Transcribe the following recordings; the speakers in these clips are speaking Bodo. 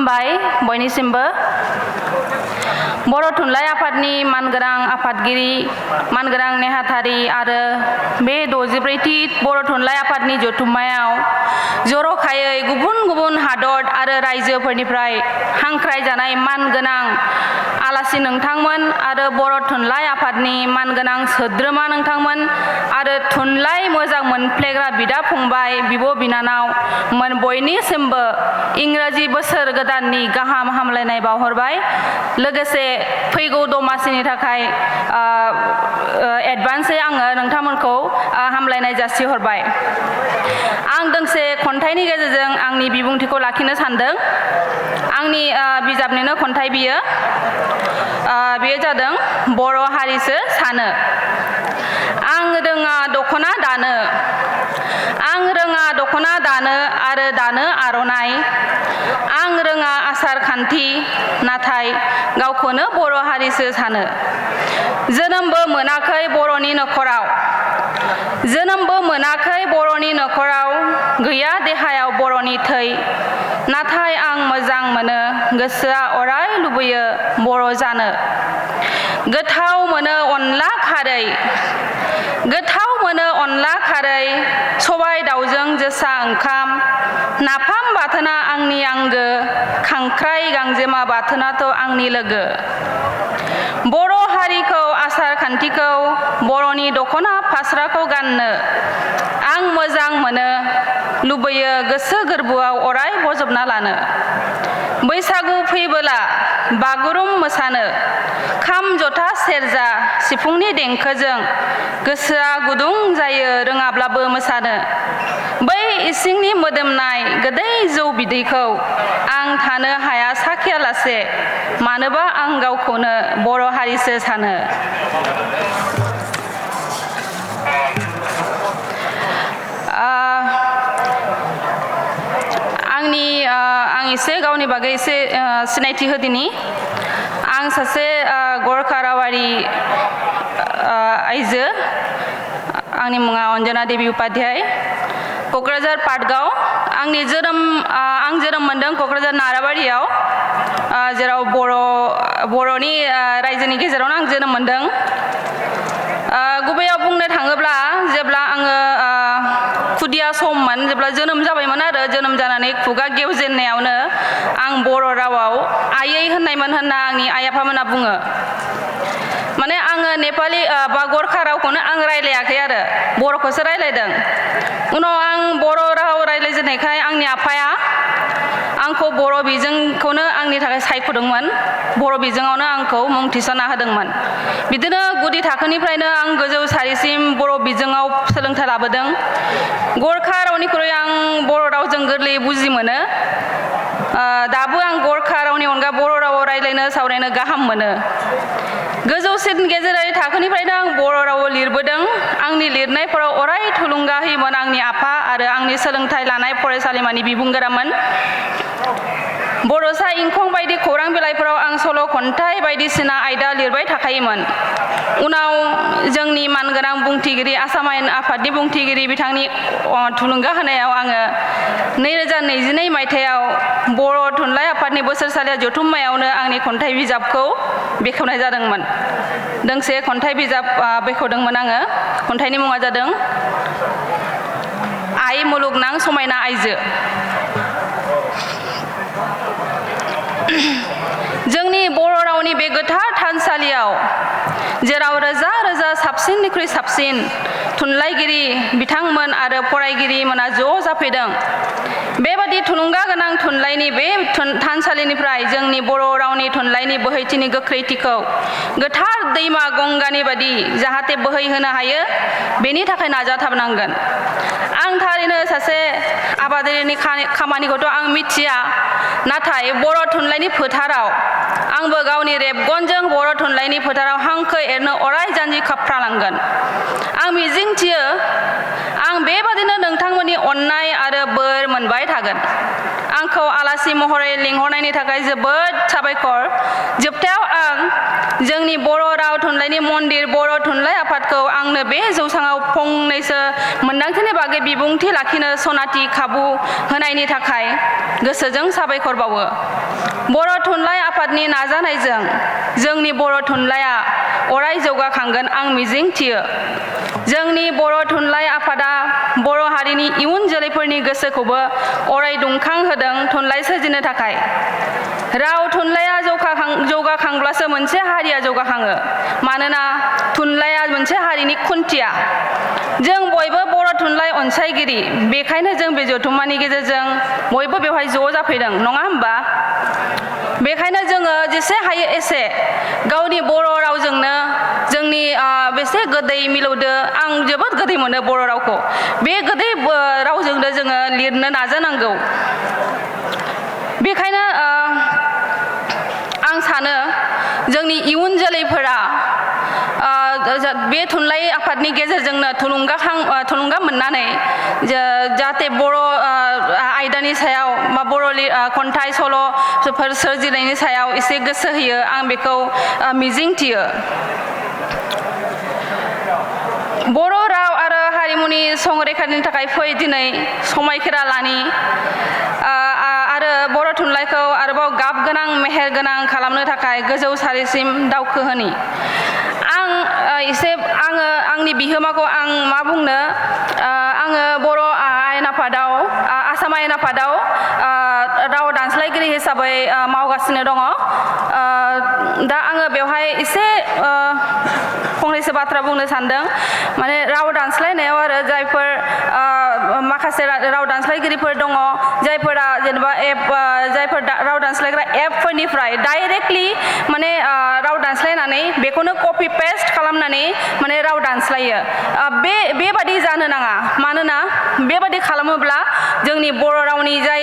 खुलुमबाय बयनिसिमबो। बर' थुनलाइ आफादनि मानगोनां आफादगिरि, मानगोनां नेहाथारि आरो बे 64थि बर' थुनलाइ आफादनि जथुम्मायाव जर'खायै गुबुन गुबुन हादर आरो रायजोफोरनिफ्राय हांख्रायजानाय मानगोनां आलासि नोंथांमोन आरो बर' थुनलाइ आफादनि मानगोनां सोद्रोमा नोंथांमोन आरो थुनलाइ मोजां मोनफ्लेग्रा बिदा फंबाय, बिब' बिनानाव मोन बयनिसिमबो इंराजि बोसोर गोदाननि गाहाम हामलायनाय बावहरबाय। लोगोसे फैगौ दमासिनि थाखाय एडभान्सै आङो नोंथांमोनखौ हामलायनाय जासिहरबाय। आं दोंसे खन्थाइनि गेजेरजों आंनि बिबुंथिखौ लाखिनो सानदों। आंनि बिजाबनिनो खन्थाइ बियो जादों बर' हारिसो सानो। आं रोङा दख'ना दानो, आं रोङा दख'ना दानो आरो दानो आर'नाइ, आं रोङा आसार खान्थि नाथाय गावखौनो बर' हारिसो सानो। जोनोमबो मोनाखै बर'नि नखराव, जोनोमबो मोनाखै बर'नि नखराव, गैया देहायाव बर'नि थै, नाथाय आं मोजां मोनो गोसोआ अराय लुबैयो बर' जानो। गोथाव मोनो अनला खारै, गोथाव मोनो अनला खारै, सबाय दाउजों जोसा ओंखाम, नाफाम बाथोना आंनि आंगो, खांख्राइ गांजेमा बाथोनाथ' आंनि लोगो। बर' हारिखौ आसार खान्थिखौ, बर'नि दख'ना फास्राखौ गाननो आं मोजां मोनो, लुबैयो गोसो गोरबोआव अराय बजबना लानो। बैसागु फैबोला बागुरुम मोसानो, खाम जथा सेरजा सिफुंनि देंखोजों गोसोआ गुदुं जायो रोङाब्लाबो मोसानो। बै इसिंनि मोदोमनाय गोदै जौ बिदैखौ आं थानो हाया साखियालासे, मानोबा आं गावखौनो बर' हारिसो सानो। आं एसे गावनि बागै एसे सिनायथि होदिनि। आं सासे गरखा रावारि आइजो। आंनि मुङा अन्जना देबि उपाध्याय। क'क्राझार पाटगाव। आं जोनोम मोनदों क'क्राझार नाराबारियाव, जेराव बर'नि रायजोनि गेजेरावनो आं जोनोम मोनदों। गुबैयाव बुंनो थाङोब्ला जेब्ला आङो खुदिया सममोन, जेब्ला जोनोम जाबायमोन आरो जोनोम जानानै खुगा गेवजेननायावनो आं बर' रावाव आयै होननायमोन होनना आंनि आइ आफामोनहा बुङो। माने आङो नेपालि बा गरखा रावखौनो आं रायलायाखै आरो बर'खौसो रायलायदों। उनाव आं बर' राव रायलायजेननायखाय आंनि आफाया आंखौ बर' बिजोंखौनो आंनि थाखाय सायख'दोंमोन। बर' बिजोङावनो आंखौ मुं थिसनना होदोंमोन। बिदिनो गुदि थाखोनिफ्रायनो आं गोजौ सारिसिम बर' बिजोङाव सोलोंथाइ लाबोदों। गरखा रावनिख्रुइ आं बर' रावजों गोरलैयै बुजि मोनो। दाबो आं गरखा रावनि अनगा बर' रावाव रायलायनो सावरायनो गाहाम मोनो। गोजौसिन गेजेरारि थाखोनिफ्रायनो आं बर' रावाव लिरबोदों। आंनि लिरनायफोराव अराय थुलुंगा होयोमोन आंनि आफा आरो आंनि सोलोंथाइ लानाय फरायसालिमानि बिबुंगोरामोन। बड'सा इंखं बायदि खौरां बिलाइफोराव आं सल', खन्थाइ बायदिसिना आयदा लिरबाय थाखायोमोन। उनाव जोंनि मानगोनां बुंथिगिरि, आसाम आयेन आफादनि बुंथिगिरि बिथांनि थुलुंगा होनायाव आङो 2022 मायथाइयाव बर' थुनलाइ आफादनि बोसोरसालिया जथुम्मायावनो आंनि खन्थाइ बिजाबखौ बेखेवनाय जादोंमोन। दोंसे खन्थाइ बिजाब बेखेवदोंमोन आङो। खन्थाइनि मुङा जादों आइ मुलुगनां समायना आइजो। जोंनि बर' रावनि बे गोथार थानसालियाव, जेराव रोजा रोजा साबसिननिख्रुइ साबसिन थुनलाइगिरि बिथांमोन आरो फरायगिरि मोना ज' जाफैदों, बेबादि थुलुंगा गोनां थुनलाइनि बे थानसालिनिफ्राय जोंनि बर' रावनि थुनलाइनि बोहैथिनि गोख्रैथिखौ गोथार दैमा गंगानि बादि जाहाथे बोहैहोनो हायो, बेनि थाखाय नाजाथाबनांगोन। आं थारैनो सासे आबादारिनि खामानिखौथ' आं मिथिया, नाथाय बर' थुनलाइनि फोथाराव आंबो गावनि रेबगनजों बर' थुनलाइनि फोथाराव हांखो एरनो अराय जानजि खाफ्रालांगोन। आं मिजिंथियो आं बेबादिनो नोंथांमोननि अननाय आरो बोर मोनबाय थागोन। आंखौ आलासि महरै लिंहरनायनि थाखाय जोबोद साबायखर। जोबथायाव आं जोंनि बर' राव थुनलाइनि मन्दिर बर' थुनलाइ आफादखौ आंनो बे जौसाङाव फंनैसो मोनदांथिनि बागै बिबुंथि लाखिनो सनाथि खाबु होनायनि थाखाय गोसोजों साबायखर बावो। बर' थुनलाइ आफादनि नाजानायजों जोंनि बर' थुनलाइया अराय जौगाखांगोन आं मिजिं थियो। जोंनि बर' थुनलाइ आफादा बर' हारिनि इयुन जोलैफोरनि गोसोखौबो अराय दुंखां होदों थुनलाइ सोरजिनो थाखाय। राव थुनलाइया जौगाखांब्लासो मोनसे हारिया जौगाखाङो। मानोना थुनलाइया मोनसे हारिनि खुन्थिया। जों बयबो बर' थुनलाइ अनसायगिरि, बेखायनो जों बे जथुम्मानि गेजेरजों बयबो बेवहाय ज' जाफैदों, नङा होमबा? बेखायनो जोङो जेसे हायो एसे गावनि बर' रावजोंनो जोंनि बेसे गोदै मिलौदो, आं जोबोद गोदै मोनो बर' रावखौ, बे गोदै रावजोंनो जोङो लिरनो नाजानांगौ। बेखायनो आं सानो जोंनि इयुन जोलैफोरा बे थुनलाइ आफादनि गेजेरजोंनो थुलुंगा मोननानै जाहाथे बर' आयदानि सायाव बा बर' खन्थाइ सल'फोर सोरजिनायनि सायाव एसे गोसो होयो, आं बेखौ मिजिं थियो। बर' राव आरो हारिमुनि संरैखाथिनि थाखाय फै दिनै समायखिरा लानि आरो बर' थुनलाइखौ आरोबाव गाब गोनां मेहेर गोनां खालामनो थाखाय गोजौ सारिसिम दावखोहोनि। आंनि बिहोमाखौ आं मा बुंनो, आङो बर' आयेन आफादाव आसाम आयेन आफादाव राव दानस्लायगिरि हिसाबै मावगासिनो दङ। दा आङो बेवहाय एसे फंनैसो बाथ्रा बुंनो सानदों। माने राव दानस्लायनायाव आरो जायफोर माखासे राव दानस्लायगिरिफोर दङ, जायफोरा जेनेबा जायफोर राव दानस्लायग्रा एपफोरनिफ्राय डाइरेक्टलि माने राव दानस्लायनानै बेखौनो कपि पेस्ट खालामनानै माने राव दानस्लायो। बेबादि जानो नाङा। मानोना बेबादि खालामोब्ला जोंनि बर' रावनि जाय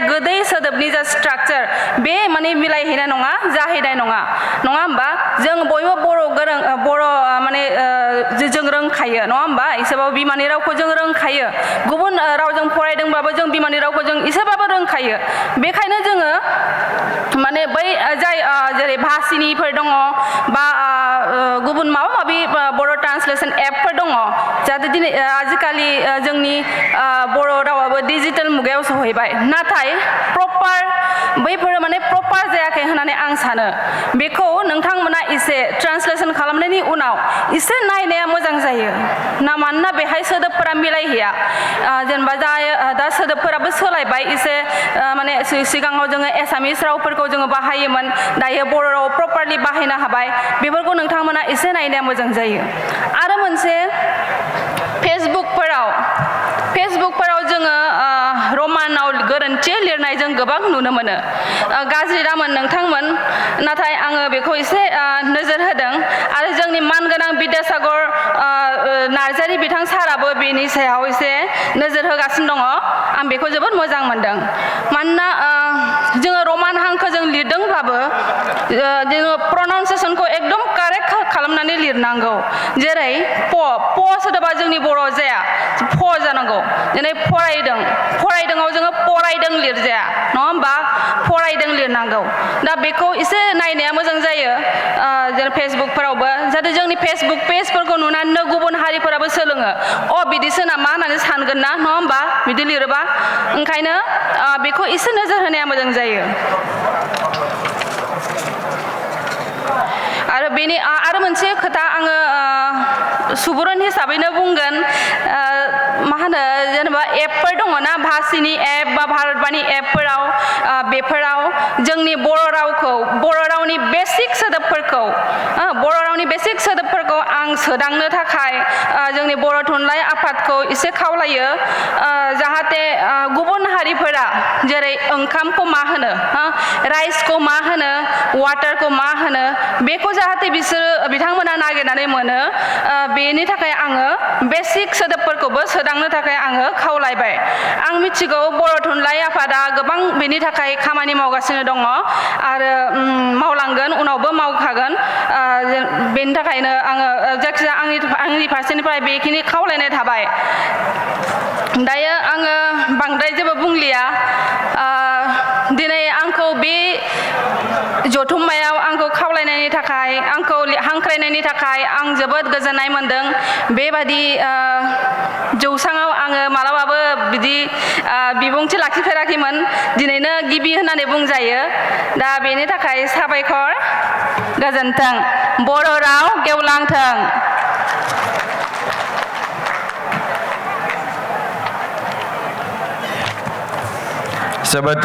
गोदै सोदोबनि जा स्ट्राक्चार, बे माने मिलायहैनाय नङा, जाहैनाय नङा, नङा होमबा? जों बयबो बर' माने जों रोंखायो, नङा होमबा? एसेबाबो बिमानि रावखौ जों रोंखायो। गुबुन रावजों फरायदोंब्लाबो जों बिमानि रावखौ जों एसेबाबो रोंखायो। बेखायनो जोङो माने बै जाय जेरै भाषिनिफोर दङ बा गुबुन माबा माबि बर' ट्रान्सलेसन एपफोर दङ, जाहाथे दिनै आजिखालि जोंनि बर' रावाबो डिजिटेल मुगायाव सहैबाय, नाथाय बैफोरो माने प्रपार जायाखै होननानै आं सानो। बेखौ नोंथांमोना एसे ट्रान्सलेसन खालामनायनि उनाव एसे नायनाया मोजां जायो ना, मानोना बेहाय सोदोबफोरा मिलायहैया। जेनेबा दा सोदोबफोराबो सोलायबाय एसे, माने सिगाङाव जोङो एसामिस रावफोरखौ जोङो बाहायोमोन, दायो बर' राव प्रपारलि बाहायनो हाबाय। बेफोरखौ नोंथांमोना एसे नायनाया मोजां जायो। आरो मोनसे, फेसबुकफोराव जोङो रमानाव गोरोन्थि लिरनाय जों गोबां नुनो मोनो। गाज्रि दामोन नोंथांमोन, नाथाय आङो बेखौ एसे नोजोर होदों। आरो जोंनि मानगोनां बिद्यासागर नार्जारि बिथां साराबो बेनि सायाव एसे नोजोर होगासिनो दङ। आं बेखौ जोबोद मोजां मोनदों। मानोना जोङो रमान हांखोजों लिरदोंब्लाबो जोङो प्रनाउन्सियेसनखौ एकदम कारेक्ट खालामनानै लिरनांगौ। जेरै प सोदोबा जोंनि बर' जाया, फ जानांगौ। जेरै फरायदोंआव जोङो फरायदों लिरजाया, नङा होमबा? फरायदों लिरनांगौ। दा बेखौ एसे नायनाया मोजां जायो जेरै फेसबुकफोरावबो, जाहाथे जोंनि फेसबुक पेजफोरखौ नुनानैनो गुबुन हारिफोराबो सोलोङो। बिदिसो नामा होननानै सानगोन ना, नङा होमबा? बिदि लिरोबा। ओंखायनो बेखौ एसे नोजोर होनाया मोजां जायो। आरो मोनसे खोथा आङो सुबुरुन हिसाबैनो बुंगोन, मा होनो, जेनेबा एपफोर दङ ना, भाषिनि एप बा भारतबाणी एपफोराव, बेफोराव जोंनि बर' रावनि बेसिक सोदोबफोरखौ आं सोदांनो थाखाय जोंनि बर' थुनलाइ आफादखौ एसे खावलायो। जाहाथे गुबुन हारिफोरा जेरै ओंखामखौ मा होनो, राइसखौ मा होनो, वाटारखौ मा होनो, बेखौ जाहाथे बिथांमोना नागिरनानै मोनो। बेनि थाखाय आङो बेसिक सोदोबफोरखौबो सोदांनो थाखाय आङो खावलायबाय। आं मिथिगौ बर' थुनलाइ आफादा गोबां बेनि थाखाय खामानि मावगासिनो दङ आरो मावलांगोन, उनावबो मावखागोन। बेनि थाखायनो आङो जायखिजाया आंनि फारसेनिफ्राय बेखिनि खावलायनाय थाबाय। दायो आङो बांद्राय जेबो बुंलिया। दिनै आंखौ बे जथुम्मायाव आंखौ खावलायनायनि थाखाय आंखौ हांख्रायनायनि थाखाय आं जोबोद गोजोननाय मोनदों बेबादि जौसाङाव आङो मालाबाबो बिदि बिबुंथि लाखिफेराखैमोन दिनैनो गिबि होननानै बुंजायो दा बेनि थाखाय साबायखर गोजोन्थों बर' राव गेवलांथों जोबोद